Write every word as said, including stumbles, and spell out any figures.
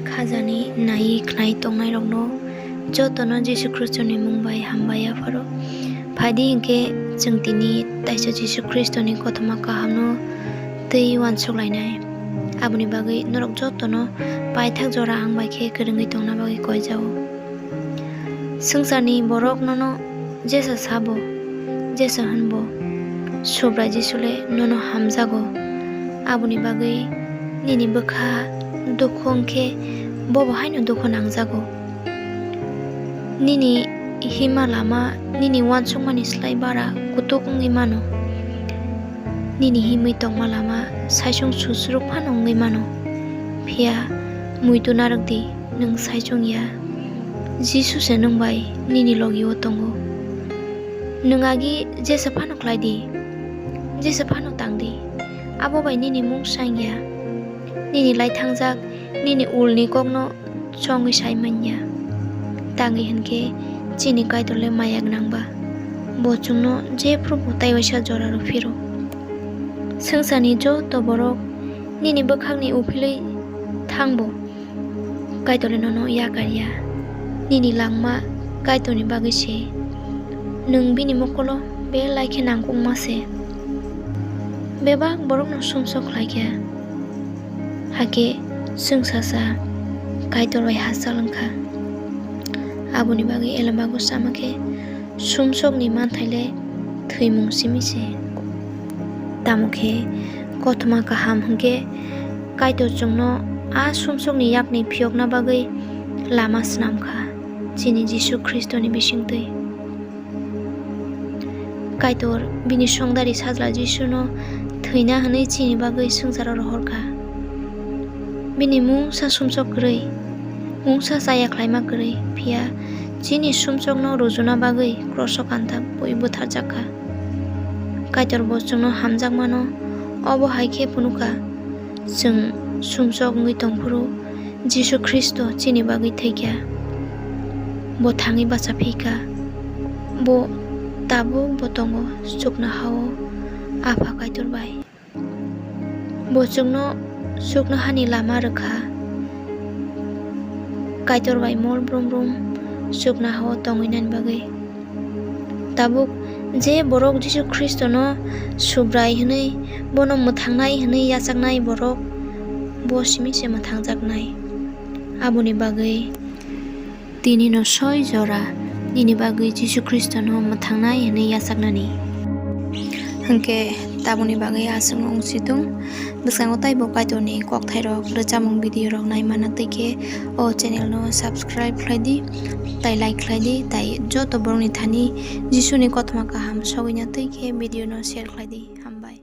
Khajani nai khnai tongnairokno jotono Jisu Khristoni mung bai hambai yapharo. Phaidi hinkhe chwng tini taisa Jisu Khristoni kothoma kahamno twi uansuk lainai. Aboni bagwi norok jotono paithak jora ang bai khe kwrwngwi tongna bagwi koijao. Swngcharni borok nono jesa sabo, jesa hwnbo, Subrai Jisu le nono hamjago. Aboni bagwi nini bwkha dukhu wngkhe bobo haino dukhu nangjago. Nini hima lama nini uansukmani slai bara kutuk wngwi mano. Nini himwi tongma lama saichung susruk phano wngwi mano. Phiya muitu narwk di, nwng saichung ya. Jisu se nwng bai nini logi-o tongo. Nwng agi jesa phano khlai di, jesa phano tang di, abo bai nini mung sang ya. Nini lai thangjak nini ulni kokno chongwi sai man ya. Tangwi hinkhe chini Kaitor le maya gwnang ba, bo chwngno jephru bo tai waisa jora rw phiro. Swngcharni joto borok nini bwkhakni uphilwi thang bo, Kaitor le nono yakar ya. Nini langma Kaitorni bagwi se. Nwng bini mokolo belai khe nangkukma se. Bebak borokno sumsok khlai kha. Hakhe chwng sasa Kaitor bai hachal wng kha. Aboni bagwi Elembakbo sama khe, sumsokni manthai le thwimung simi se. Tamo khe kothoma kaham hwnkhe Kaitor chwngno a sumsokni yakni phiyokna bagwi lama snam kha, chini Jisu Khristoni bisingtwi. Kaitor bini songdari sajla Jisuno thwina hwnwi chini bagwi swngcharo rohor kha. Bini mungsa sumsok kwrwi, mungsa chaya khlaima kwrwi, phiya chini sumsokno rujuna bagwi kroso kanta bui butharjak kha. Kaitor bo chwngno hamjakmano obo hai khe phunukha, chwng sumsok wngwi tongphuru Jisu Khristo chini bagwi thwi kha. Bo thangwi bacha phi kha. Bo tabuk bo tongo chuknoha-o Apha Kaitor bai. Bo chwngno chuknohani lama rw kha. Kaitor bai mol brum brum chuknoha-o tongwi nani bagwi. Tabuk je borok Jisu Khristono Subrai hwnwi, bono mwthangnai hwnwi yachaknai borok, bo simi se mwthangjaknai. Aboni bagwi tinino soi jora nini bagwi Jisu Khristono mwthangnai hwnwi yachaknani. Hwnkhe tabukni bagwi aswkno wng si thung. Bwskango taibo Kaitorni kokthairok, rwchapmung video rok naimanna twi khe o channel no subscribe khlai di, tai like khlai di, tai joto borokni thani Jisuni kothoma kaham sogwina twi khe video no share khlai di. Hambai.